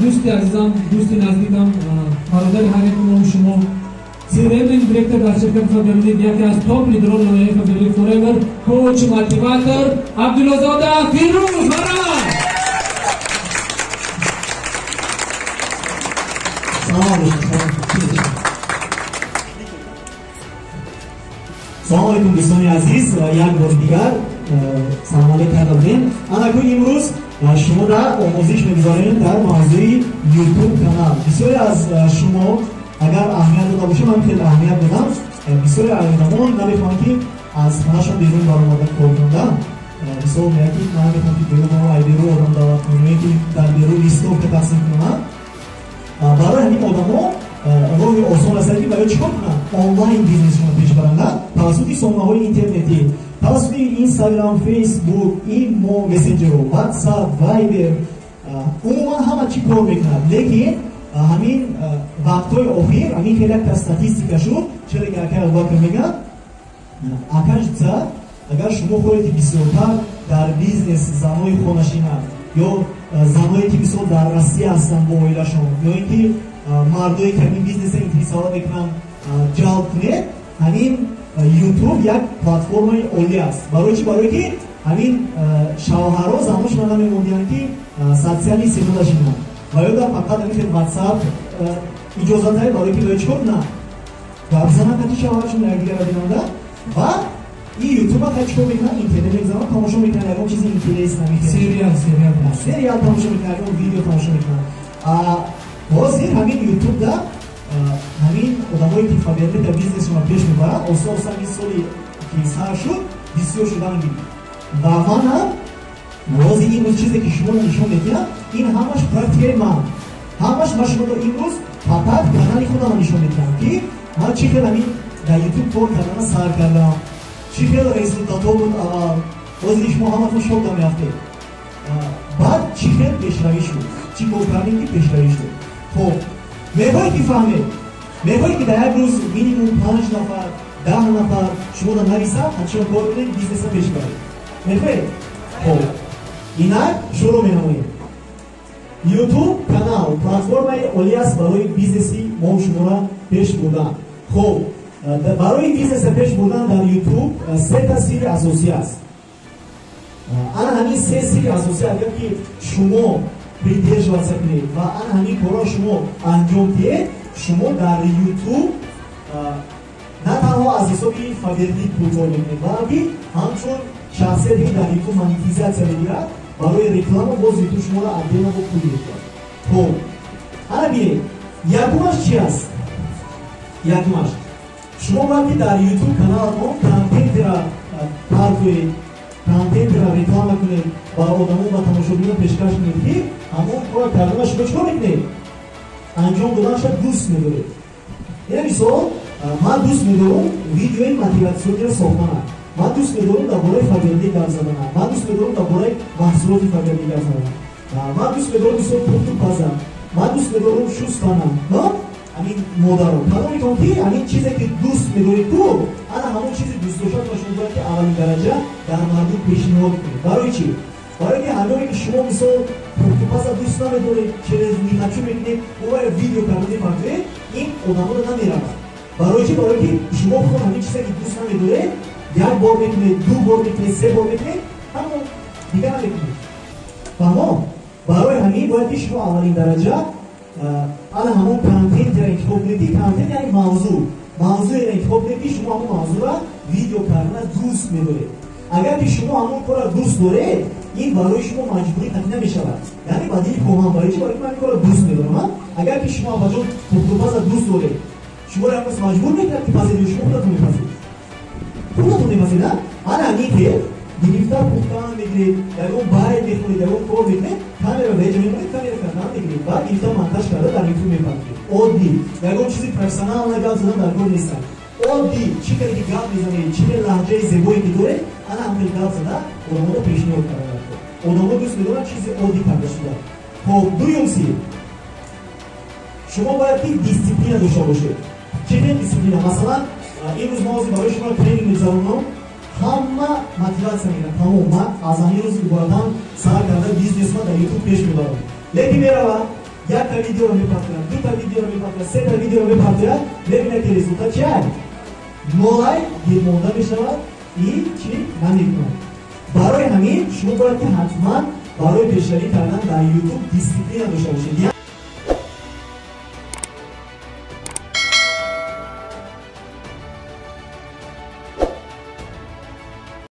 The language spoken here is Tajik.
Дӯсти азизам, дӯсти наздикам, бародари ҳар яки мо шумо, CRM директор дар ширкати Фаберлик, яке аз топ лидерон лоиҳаи Фаберлик Forever, коуч, мотиватор Абдуллозода Фирӯз. Марҳамат. Салом алейкум, дӯстони азиз, як бор дигар салом алейк карда будем. Анакун имрӯз шумо дар омӯзиш мегузаронем дар мавзӯи YouTube канал. Бисёре аз шумо агар аҳамият дода бошед, ман хеле аҳамият додам, бисёре аз одамон намехоҳанд, ки аз хонашон берун баромада кор кунанд. Мисол меяд, ки ман намехоҳам, ки берун ай берун одам даъват кунам ё ки дар берун листовка тақсим кунам. Барои ҳамин одамо роҳи осон аст, ки барои чӣ кор кунанд? Онлайн бизнесшонро пеш баранд тавассути сомонаҳои интернетӣ, тавассути Инстаграм, Фейсбук, имо, мессенҷеру, Ватсап, Вайбер, умуман ҳама чӣ кор мекунад. Лекин ҳамин вақтҳои охир ҳамин хеле якта статистика шуд, чаре ки акай Абубакр мегӯяд, окажется, агар шумо хоҳед, ки бисёртар дар бизнес занои хонашина ё заное, ки мисол дар Россия ҳастанд бо оилашон, ё ин ки мардое, ки ҳамин бизнеса интересовать мекунанд, ҷалб кунед, ҳамин Ютуб як платформаи олӣ аст. Барои чӣ? Барое ки ҳамин шавҳаро заношона намемондиҳанд, ки социальный сеть ода шинанд, ва ё дар фақат ҳамин хел Ватсап иҷозатае, барое ки чӣ кор кунанд? Гап зананд қати шавҳарашон, якдигарро бинанда. Ва ин Ютуба хай чӣ кор мекунанд? Интернет мегзананд, тамошо мекунанд ягон чизи интерес. Сериал, сериал. Сериал тамошо мекунанд, ягон видео тамошо мекунанд. Ҳозир ҳамин Ютубда ҳамин одамое, ки Фаберлика бизнесшонро пеш мебаранд, оста оста ҳамин соли ки сар шуд, бисёр шудан гирифт. Ва манам ҳозир имрӯз чизе, ки шуморо нишон медиҳам, ин ҳамаш практикаи ман, ҳамаш ман шуморо имрӯз фақат канали худамро нишон медиҳам, ки ман чӣ хел ҳамин дар Ютуб кор кардана сар кардам, чӣ хел результатҳо буд аввал. Ҳозир шумо ҳаматон шок меафтед. Баъд чӣ хел пешравӣ шуд, чӣ кор кардем, ки пешравӣ шуд. Хоб, мехоҳед, ки фаҳмед, мехоҳед, ки дар як рӯз минимум панҷ нафар, 10 нафар шуморо нависад, ҳамчунон кор кунед, бизнеса пеш баред, мехоҳед? Хоб, инак шурӯъ менамоем. Ютуб канал платформаи олӣ аст барои бизнеси мо шуморо пеш бурдан. Хоб, барои бизнеса пеш бурдан дар Ютуб сета сирри асосӣ аст. Ана ҳамин се сирри асосӣ агар ки шумо придерживаться кунед ва ана ҳамин корро шумо анҷом диҳед, шумо дар Ютуб на танҳо аз ҳисоби Фаберлик пул кор мекунед, балки ҳамчун шахсияте, ки дар Ютуб монетизатсия мегирад барои реклама, боз Ютуб шуморо отдельно бо пул медиҳад. Хоб, ана бинед, якумаш чи аст? Якумаш, шумо бояд ки дар Ютуб каналатон контентера партоед, контентера реклама кунед, ба одамо, ба тамошобинон пешкаш кунед, ки ҳамон кора кардана шумо чӣ кор мекунед? Анҷом доданаша дӯст медоред. Ина мисол, ман дӯст медорам видеои мотиватсиониро сохтана, ман дӯст медорам дар бораи Фаберлик гап задана, ман дӯст медорам дар бораи маҳсулоти Фаберлик гап задана, ман дӯст медорам мисол пухту пазам, ман дӯст медорам шустана. Ҳамин модаро кадометон ки ҳамин чизе, ки дӯст медоред ту, ана ҳамон чизи дӯстдоштаатон шумо бояд ки аввалин дараҷа дар мардум пешниҳод кунед. Барои чӣ? Барои ки ҳангоме ки шумо мисол пухтупаза дӯст намедоред, через не хочу мекунед, ӯ видео карда мепартоед, ин одаморо намеравад. Барои чӣ? Барои ки шумо худ ҳамин чизе, ки дӯст намедоред, як бор мекунед, ду бор мекунед, се бор мекунед, ҳамон дигар намекунед. Фаҳмо? Барои ҳамин бояд ки шумо аввалин дараҷа ана ҳамон контентро интихоб кунед, ки контент яъне мавзӯъ, мавзӯеро интихоб кунед, ки шумо ҳамон мавзӯъро видео кардана дӯст медоред. Агар ки шумо ҳамон корро дӯст доред, ин барои шумо маҷбурӣ қатъӣ намешавад, яъне ба дили хоҳам. Барои чӣ? Барои ки ман ин корро дӯст медорам. Агар ки шумо абаҷон пухтупаза дӯст доред, шуморо як кас маҷбур мекунад, ки пазед, ё шумо худатон мепазед? Худатон мепазед. Ана ҳамин ки гирифта пухтан мегиред, ягон байт мехонед, ягон кор мекунед, камера реҷа мемонед, камера кардан мегиред, баъд гирифта монтаж карда дар Ютуб мепартоед. Оддӣ, ягон чизи профессионал гап задан дар кор нестанд. Оддӣ, чӣ каде ки гап мезанед, чӣ хел лаҳҷаи зебое ки доред, ана ҳамхел гап зада одаморо пешниҳод карда. Одамо дӯст медоранд чизи оддӣ карда шуда. Хоб, дуюм сир, шумо бояд ки дисциплина дошта бошед. Чӣ хел дисциплина? Масалан, имрӯз мо ҳозир барои шумо тренинг мегузаронам, ҳама мотиватсия мегирад: тамом, ман аз ҳамин рӯз иборатан сар карда бизнесма дар Ютуб пеш мебарам. Лекин меравад, якта видеоро мепартояд, дута видеоро мепартояд, сета видеоро мепартояд, мебинад, ки результат чиай? Нолай, дилмонда мешавад и чӣ намекунад. Барои ҳамин шумо бояд ки ҳатман барои пешравӣ кардан дар Ютуб дисциплина дошта бошед.